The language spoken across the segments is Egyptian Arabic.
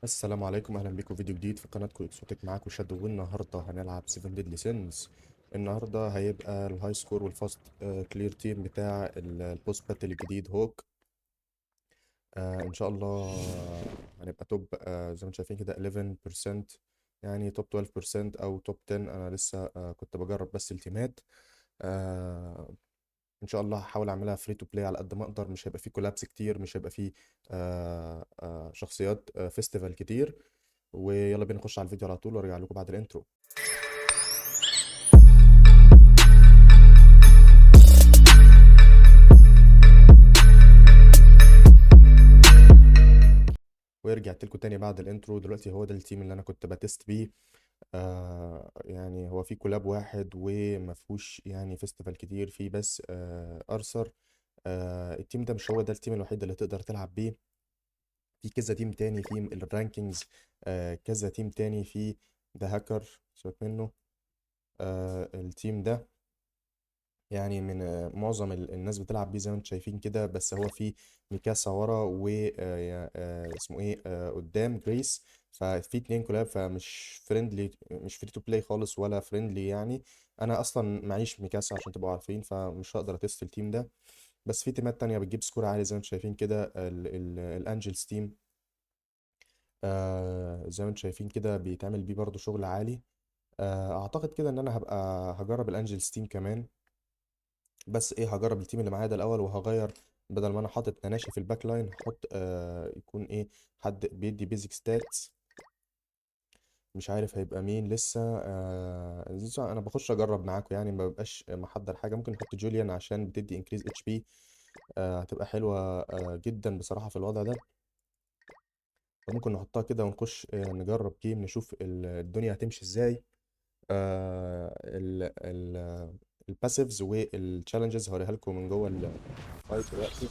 السلام عليكم، اهلا بيكم في فيديو جديد في قناتكم اكسوتك. معاكم شادو، والنهارده هنلعب 7 Deadly Sins. النهارده هيبقى ال high score وال fast clear team بتاع ال boss battle الجديد هوك. ان شاء الله هنبقى top، زي ما انتم شايفين كده 11%، يعني top 12% او top 10. انا لسه كنت بجرب بس التيمات. ان شاء الله هحاول اعملها free to play على قد ما اقدر. مش هيبقى فيه collabs كتير، مش هيبقى فيه شخصيات festival كتير. ويلا بينا نخش على الفيديو على طول، وارجع لكم بعد ال intro. ورجعت لكم تاني بعد ال intro. دلوقتي هو ده ال team اللي انا كنت ب test بيه. يعني هو في collab واحد وما فيهوش يعني festival كتير، فيه بس ارثر. ال team ده مش هو ده ال team الوحيد اللي تقدر تلعب بيه، في كذا team تاني في ال rankings، كذا team تاني في ده هاكر سيبك منه. ال team ده يعني من معظم الناس بتلعب بيه زي ما انتم شايفين كده، بس هو في ميكاسا ورا و اسمه ايه، قدام جريس، ففي اتنين collab، فمش friendly، مش free to play خالص ولا friendly. يعني انا اصلا معيش ميكاسا عشان تبقوا عارفين، فمش هقدر ا test ال team ده. بس في تيمات تانية بتجيب score عالي زي ما انتم شايفين كده. ال Angels team، زي ما انتم شايفين كده بيتعمل بيه برضو شغل عالي. اعتقد كده ان انا هبقى هجرب ال Angels team كمان، بس هجرب ال team اللي معايا ده الاول، وهغير بدل ما انا حاطط ناناشي في ال back line هحط يكون حد بيدي basic stats، مش عارف هيبقى مين لسه. لسه انا بخش اجرب معاكم، يعني ما ببقاش محضر حاجه. ممكن نحط جوليان عشان بتدي increase HP، هتبقى حلوه جدا بصراحه في الوضع ده. فممكن نحطها كده ونخش نجرب game، نشوف الدنيا هتمشي ازاي. ال passives وال challenges هوريها لكم من جوه ال fight دلوقتي.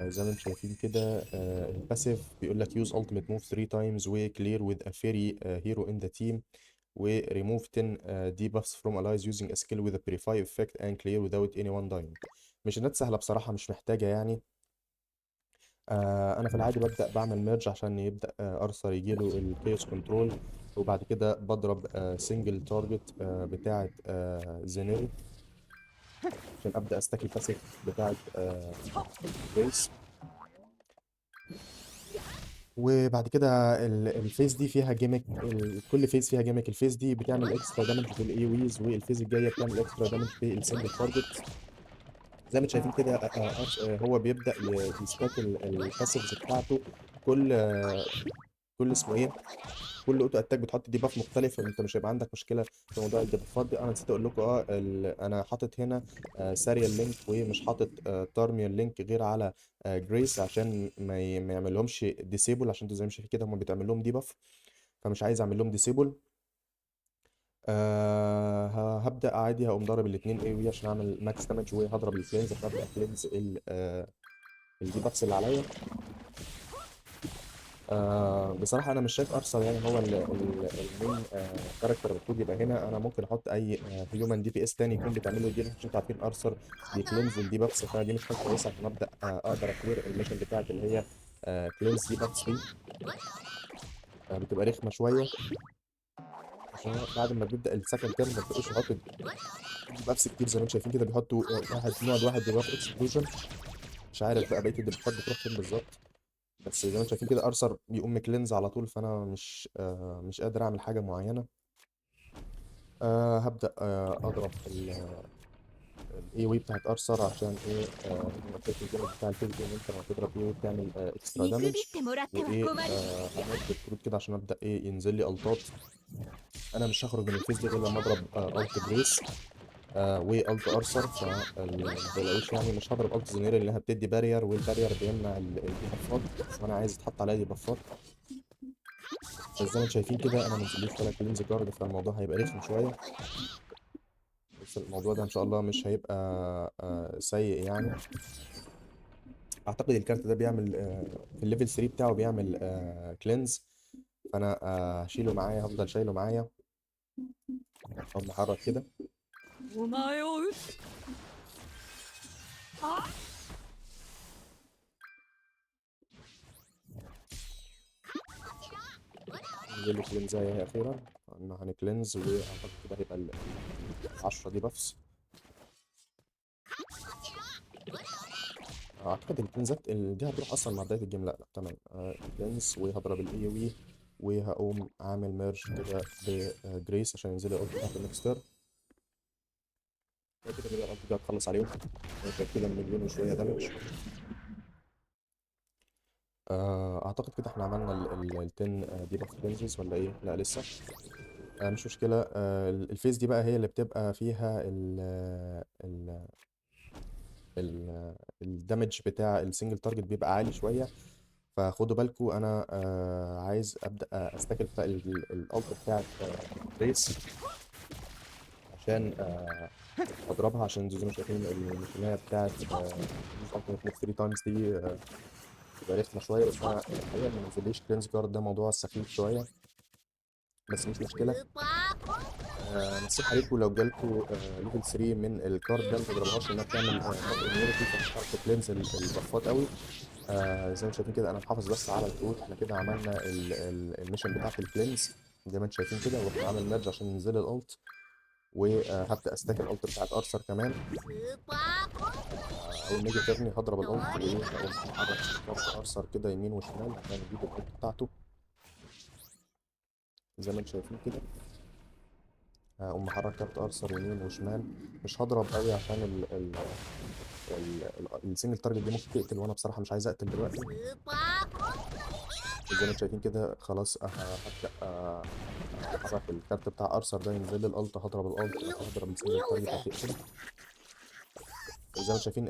زي ما انتم شايفين كده، ال passive بيقول لك use ultimate move 3 times و clear with a fairy hero in the team و remove 10 debuffs from allies using a skill with a purify effect and clear without anyone dying. ميشنات سهلة بصراحة، مش محتاجة يعني. انا في العادي ببدأ بعمل merge عشان يبدأ ارثر يجيله ال chaos control، وبعد كده بضرب single target بتاعة زينيل عشان ابدأ ا stack ال passive بتاعة جريس. وبعد كده ال phase دي فيها gimmick، كل phase فيها gimmick. ال phase دي بتعمل extra damage بال AoEs، وال phase الجايه بتعمل extra damage بال single target. زي ما انتم شايفين كده، هو بيبدا ي stack ال passives بتاعته. كل اسمه ايه، كل auto attack بتحط debuff مختلف، فانت مش هيبقى عندك مشكله في موضوع ال debuffات دي. انا نسيت اقول لكم، انا حاطط هنا ساريال link ومش حاطط تارميال link غير على جريس عشان ما يعملهمش disable، عشان انتوا زي ما شايفين كده هم بيتعمل لهم debuff، فمش عايز اعمل لهم disable. هبدا عادي، هقوم ضارب الاثنين AoE عشان اعمل max damage، وهضرب ال cleanse عشان ابدا cleanse ال debuffs اللي عليا. بصراحة أنا مش شايف أرثر يعني هو ال main character المفروض يبقى هنا. أنا ممكن أحط أي human DPS تاني يكون بتعمل له دي، عشان أنتوا عارفين أرثر بي cleanse ال debuffs، فدي مش حاجة كويسة عشان أبدأ أقدر أ clear ال mission بتاعت اللي هي cleanse debuffs دي. بتبقى رخمة شوية، عشان بعد ما بيبدأ ال second turn ما بيبقوش يحطوا debuffs كتير زي ما انتم شايفين كده، بيحطوا واحد نوع واحد debuff explosion، مش عارف بقى بقية ال debuffات بتروح فين بالظبط. بس زي ما انتم شايفين كده ارثر بيقوم م cleanse على طول، فانا مش قادر اعمل حاجه معينه. هبدا اضرب ال AoE بتاعت ارثر عشان ايه، ال damage بتاع ال phase ان انت لما تضرب AoE بتعمل extra damage، وايه، هموت بالكروت كده عشان ابدا ينزل لي ultات. انا مش هخرج من ال phase دي غير لما اضرب ult جريس و ult ارثر، فما تقلقوش يعني مش هضرب ult زينير لانها بتدي barrier، وال barrier بيمنع ال debuffات، وانا عايز اتحط عليا debuffات. بس زي ما انتم شايفين كده انا ما نزليش ولا cleanse card، فالموضوع هيبقى رخم شويه، بس الموضوع ده ان شاء الله مش هيبقى سيء يعني. اعتقد الكارت ده بيعمل في ال level 3 بتاعه بيعمل cleanse، فانا هشيله معايا، هفضل شايله معايا او محرك كده. نزل له cleanse اهي اخيرا، ان هن cleanse، واعتقد كده هيبقى ال 10 debuffs. اعتقد ال cleanse ات دي هتروح اصلا مع بداية ال game. لا لا تمام. Cleanse، وهضرب ال AOE، وهقوم عامل merge كده بجريس عشان ينزل ال ult بتاعت ال next turn. كده كده ال ult دي هتخلص عليهم كده مليون وشوية damage. اعتقد كده احنا عملنا ال 10 debuff cleanses ولا ايه؟ لا لسه. مش مشكلة. ال phase دي بقى هي اللي بتبقى فيها ال damage بتاع ال single target بيبقى عالي شوية، فخدوا بالكم. انا عايز ابدا ا stack ال ult بتاعت جريس عشان اضربها، عشان زي ما شايفين الحماية بتاعت ultimate 3 times دي تبقى رخمة شوية. بس انا الحقيقة ما نزليش cleanse card، ده موضوع سخيف شوية بس مش مشكلة. نصيحة ليكم، لو جالكوا level 3 من ال card ده ما تضربهاش، لانها بتعمل buff immunity، فمش هتعرف ت cleanse ال buff ات قوي. زي ما شايفين كده انا محافظ بس على الكروت. احنا كده عملنا ال mission بتاعت ال cleanse زي ما انتم شايفين كده، واحنا عامل merge عشان ننزل ال ult، وهبدا ا stack ال ult بتاعت ارثر كمان. اول ما يجي turn ي هضرب ال ult، وايه، هقوم احرك كارت ارثر كده يمين وشمال عشان اجيب ال ult بتاعته زي ما انتم شايفين كده. هقوم محرك كارت ارثر يمين وشمال، مش هضرب قوي عشان ال single target دي ممكن تقتل، وانا بصراحة مش عايز اقتل دلوقتي. زي ما انتم شايفين كده خلاص هبدا احرك الكارت بتاع ارثر ده ينزل لي ال ult، هضرب ال ult، هضرب ال single target هتقتل. زي ما انتم شايفين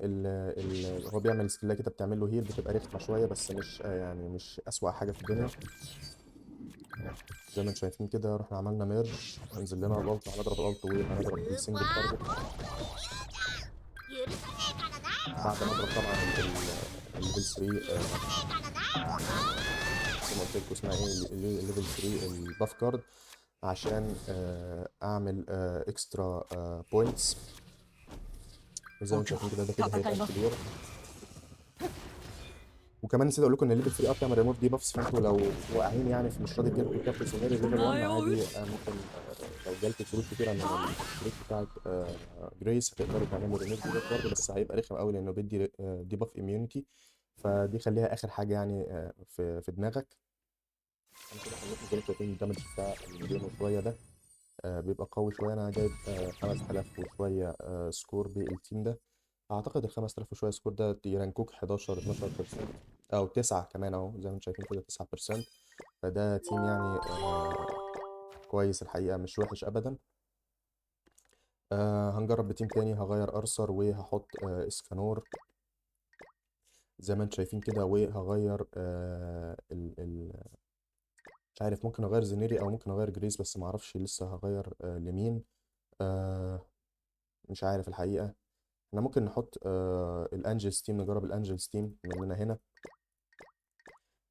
هو بيعمل skill كده بتعمل له heal، بتبقى رخمة شوية بس مش يعني مش اسوأ حاجة في الدنيا. زي ما انتم شايفين كده رحنا عملنا merge، هنزل لنا ال ult، هنضرب ال ult وهنضرب ال single target بعد ما اضرب طبعا ال level 3، زي ما قلت لكم اسمها ايه ال level 3 ال buff card، عشان اعمل extra points. وزي ما انتم شايفين كده ده كده هيبقى clear. وكمان نسيت اقول لكم ان ال level 3 اب بيعمل ريموف دي بافس، فانتوا لو واقعين يعني في مش راضي تجيلكوا كارت زنيري level 1 عادي، ممكن لو جالكوا كروت كتيرة من الكروت بتاعت جريس هتقدروا تعملوا ريموف دي باف برضه، بس هيبقى رخم قوي لانه بيدي debuff immunity، فدي خليها اخر حاجة يعني في دماغك. انا كده خليت زي ما انتم شايفين ال damage بتاع المليون وشوية ده بيبقى قوي شوية. انا جايب 5000 وشوية score بال team ده، اعتقد ال 5000 وشوية score ده ي rank وك 11 12% او 9 كمان اهو، زي ما انتم شايفين كده 9%، فده team يعني كويس الحقيقة، مش وحش ابدا. هنجرب ب team تاني، هغير ارثر وهحط اسكانور زي ما انتم شايفين كده، وهغير ال ال مش عارف، ممكن اغير زينيري او ممكن اغير جريس، بس معرفش لسه هغير لمين، مش عارف الحقيقة. احنا ممكن نحط ال Angels team، نجرب ال Angels team مننا هنا،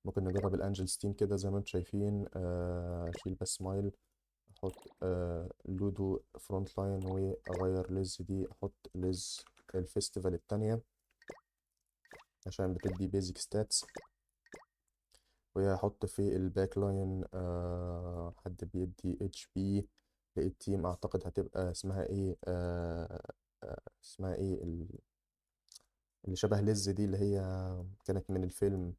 ممكن نجرب ال Angels team كده زي ما انتم شايفين. اشيل بس مايل، احط لودو front line، واغير ليز دي، احط ليز ال festival التانية عشان بتدي basic stats، وهحط في ال back line حد بيدي HP لل team، اعتقد هتبقى اسمها ايه، اسمها ايه اللي شبه ليز دي اللي هي كانت من الفيلم،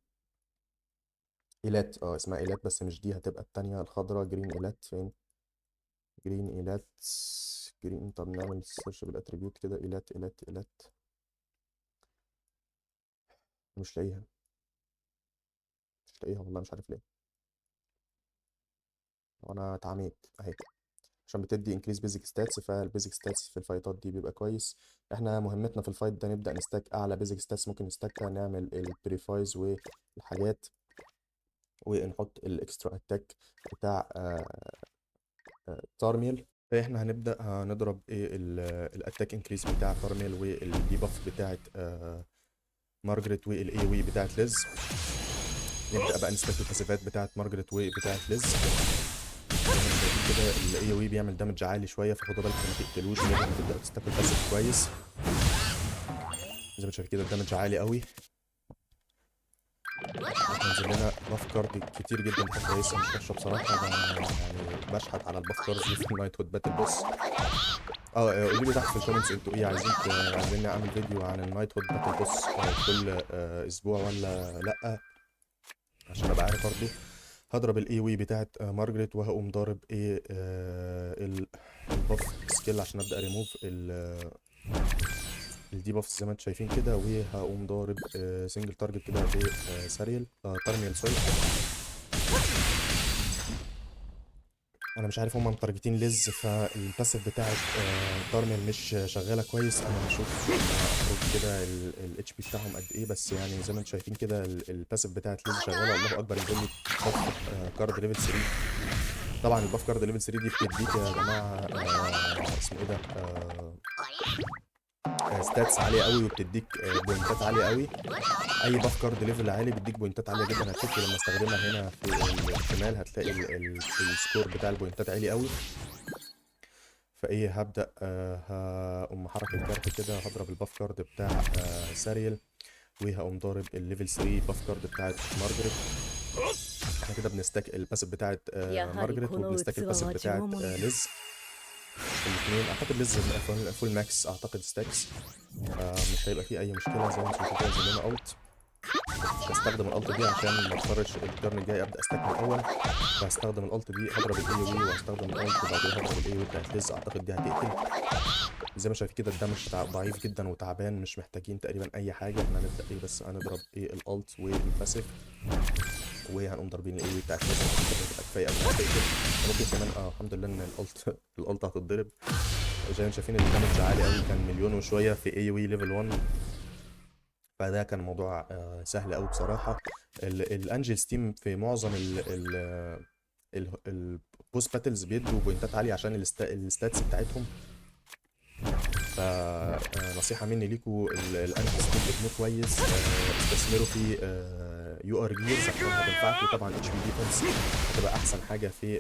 ايلات، اسمها ايلات، بس مش دي، هتبقى التانية الخضرا green ايلات. فين green ايلات؟ green، طب نعمل search بال attribute كده، ايلات ايلات ايلات، مش لاقيها، مش لاقيها والله، مش عارف ليه، وانا اتعميت اهي. عشان بتدي increase basic stats، فال basic stats في ال fight ات دي بيبقى كويس. احنا مهمتنا في ال fight ده نبدا ن stack اعلى basic stats ممكن ن stack ها، نعمل ال purifies والحاجات، ونحط ال extra attack بتاع تارميل. فاحنا هنبدا هنضرب ايه ال attack increase بتاع تارميل، وال debuff بتاعت مارجريت، وال AOE بتاعت ليز. نبدا بقى ن stack ال passive ات بتاعت مارجريت وبتاعت ليز. كده ال AOE بيعمل damage عالي شوية، فخدوا بالكم ما تقتلوش، لازم تبداوا ت stack وا ال passive كويس. زي ما شايف كده ال damage عالي قوي. نزل لنا buff card كتير جدا، دي حاجة كويسة مش وحشة بصراحه. ده انا يعني بشحت على ال buff cards دي في ال Knighthood Battle Boss. قولوا لي تحت في ال comments انتوا ايه عايزين، عايزيني اعمل فيديو عن ال Knighthood Battle Boss كل اسبوع ولا لا، عشان ابقى عارف برضه. هضرب ال AOE بتاعت مارجريت، وهقوم ضارب ايه ال buff skill عشان ابدا ريموف ال debuff زي ما انتم شايفين كده. وهقوم ضارب single target كده بساريل، تارميال sorry. انا مش عارف هما متارجتين ليز، فال passive بتاعت تارميال مش شغالة كويس. انا هشوف اخرج كده ال HP بتاعهم قد ايه، بس يعني زي ما انتم شايفين كده ال passive بتاعت ليز شغاله. الله اكبر، ينزل لي buff card level 3. طبعا ال buff card level 3 دي بتديك يا جماعة اسمه ايه ده، stats عالية قوي، وبتديك بوينتات عالية قوي. اي buff card level عالي بيديك بوينتات عالية جدا. هتشوف لما استخدمها هنا في الشمال هتلاقي ال score بتاع البوينتات عالي قوي. فايه هبدا هقوم محرك الكارت كده، هضرب ال buff card بتاع ساريل، وهقوم ضارب ال level 3 buff card بتاعت مارجريت. احنا كده بن stack ال passive بتاعت مارجريت やはりこの وبن stack 器 ال passive は بتاعت 上物だ。 ليز الاثنين. اعتقد ليز full max اعتقد stacks، مش هيبقى فيه اي مشكلة. زي ما انتم شايفين كده نزل لنا ult، هستخدم ال ult دي عشان ما اضطرش ال turn الجاي ابدا stack من الاول. فهستخدم ال ult دي، هضرب ال AOE وهستخدم ال ult، وبعد كده هضرب ال AOE بتاعت ليز، اعتقد دي هتقتل. زي ما شايفين كده ال damage ضعيف جدا وتعبان، مش محتاجين تقريبا اي حاجة. احنا هنبدا ايه، بس هنضرب ايه ال ult وال passive، وهنقوم ضاربين ال AOE بتاعت ليز، هتبقى كفاية قوي انها تقتل. ممكن كمان الحمد لله ان ال ult هتتضرب. زي ما شايفين ال damage عالي قوي، كان مليون وشوية في AOE level 1، فده كان موضوع سهل قوي بصراحة. ال angels team في معظم ال boss battles بيدوا بوينتات عالية عشان ال stats بتاعتهم. فنصيحه مني ليكوا، ال angels team ابنوه كويس، استثمروا في UR gears عشان هتنفعكوا. طبعا HP defense هتبقى احسن حاجة في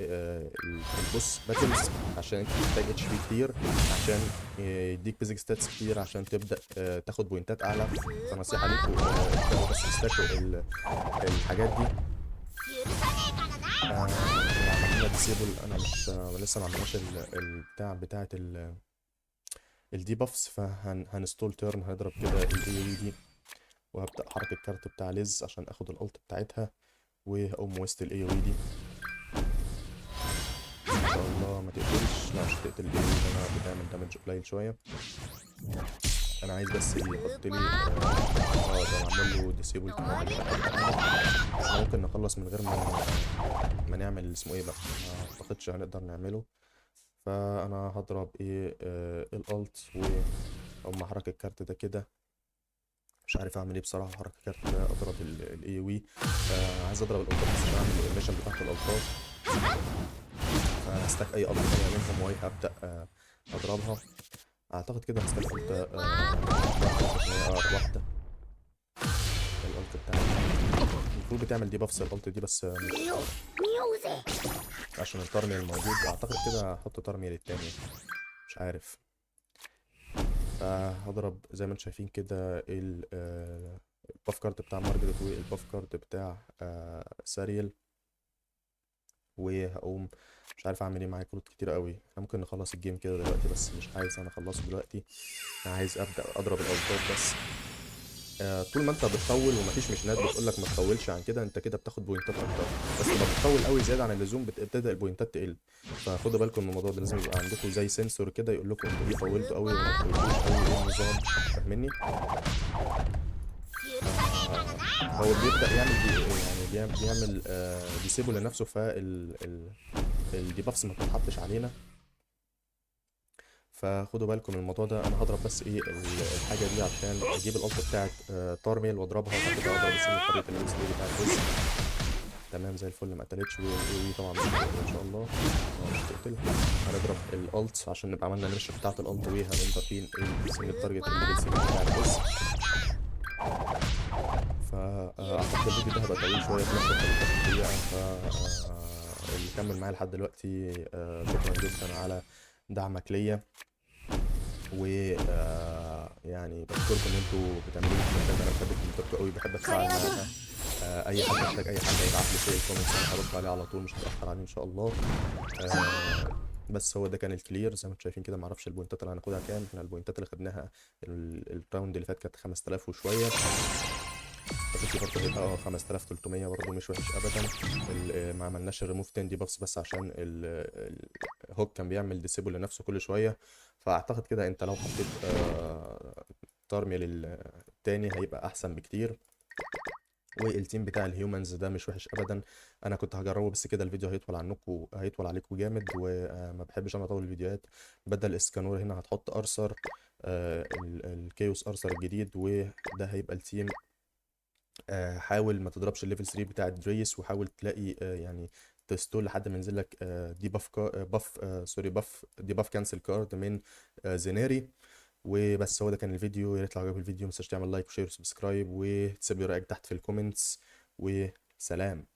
ال boss battles، عشان انت بتحتاج HP كتير عشان يديك basic stats كتير عشان تبدا تاخد بوينتات اعلى. فنصيحه ليكوا، ابداوا بس استاكوا الحاجات دي. عملنا disable، انا مش لسه ما عملناش البتاع بتاعه ال debuffs، فهن stall turn. هنضرب كده ال AOE دي، وهبدا احرك الكارت بتاع ليز عشان اخد ال ult بتاعتها، وهقوم waste ال AOE دي. ان شاء الله ما تقتلش، لا مش هتقتل ال AOE، انا بتعمل damage قليل شوية. انا عايز بس يحط لي ده معمول له disable كمان. احنا ممكن نخلص من غير ما نعمل اسمه ايه بقى، ما اعتقدش هنقدر نعمله. فانا هضرب ايه ال ult، واقوم احرك الكارت ده كده. مش عارف اعمل ايه بصراحة. احرك الكارت ده، اضرب ال AOE. عايز اضرب ال ult بس عشان اعمل ال mission بتاعت ال ultات، فه stack اي ult تانية منهم وهبدا اضربها. اعتقد كده ه stack ult واحدة عشان هي اقرب واحدة. ال ult بتاعتها المفروض بتعمل debuffs ال ult دي، بس مش عشان الترميال موجود. اعتقد كده هحط ترميال التاني، مش عارف. فهضرب زي ما انتم شايفين كده ال buff card بتاع مارجريت وال buff card بتاع ساريل، وهقوم مش عارف اعمل ايه. معايا كروت كتير قوي، احنا ممكن نخلص ال game كده دلوقتي، بس مش عايز انا اخلصه دلوقتي، انا عايز ابدا اضرب ال ultات بس. طول ما انت بتطول ومفيش missionات بتقولك ما تطولش عن كده، انت كده بتاخد بوينتات اكتر. بس لما بتطول قوي زيادة عن اللزوم بتبدا البوينتات تقل. فخدوا بالكم من الموضوع ده، لازم يبقى عندكم زي sensor كده يقول لكم انتوا ايه طولتوا قوي وما طولتوش قوي، ايه النظام، فاهمني؟ هو بيبدا يعمل دي يعني بيعمل disable لنفسه، فال ال debuffs ما بتتحطش علينا. فخدوا بالكم من الموضوع ده. انا هضرب بس ايه الحاجة دي عشان اجيب ال ult بتاعت تارميل واضربها، وبعد كده اضرب ال single target اللي بتاعت ليز. تمام زي الفل، ما قتلتش. وال AOE طبعا مش هتقتل ان شاء الله، مش هتقتل. هنضرب ال ult عشان نبقى عملنا ال mission بتاعت ال ult، وهنقوم ضاربين ال single target اللي بتاعت ليز. فاعتقد الفيديو ده هيبقى طويل شوية، 12 دقيقة. ف اللي كمل معايا لحد دلوقتي شكرا جدا على دعمك ليا، و يعني بشكركم ان انتوا بتعملوا لي كومنتات، انا بحب كومنتاتكم قوي، بحب اتفاعل معاها. اي حد محتاج اي حاجة يبعت لي في ال comments، انا هرد عليه على طول، مش هتاخر عليه ان شاء الله. بس هو ده كان ال clear زي ما انتم شايفين كده. معرفش البوينتات اللي هناخدها كام، احنا البوينتات اللي خدناها ال round اللي فات كانت 5000 وشويه، فكنت برضه هيبقى 5300 برضه مش وحش ابدا. ما عملناش الريموف 10 debuffs بس عشان الهوك كان بيعمل disable لنفسه كل شويه. فاعتقد كده انت لو حطيت تارميل التاني هيبقى احسن بكتير. وال team بتاع ال humans ده مش وحش ابدا، انا كنت هجربه بس كده الفيديو هيطول عنكم، هيطول عليكم جامد، وما بحبش انا اطول الفيديوهات. بدل اسكانور هنا هتحط ارثر، ال chaos ارثر الجديد، وده هيبقى ال team. حاول ما تضربش ال level 3 بتاع دريس، وحاول تلاقي يعني ت stall لحد ما ينزل لك debuff buff sorry buff debuff cancel card من زيناري. وبس هو ده كان الفيديو. يا ريت لو عجبك الفيديو ما تنساش تعمل like و share و subscribe، وتسيب لي رايك تحت في ال comments، وسلام.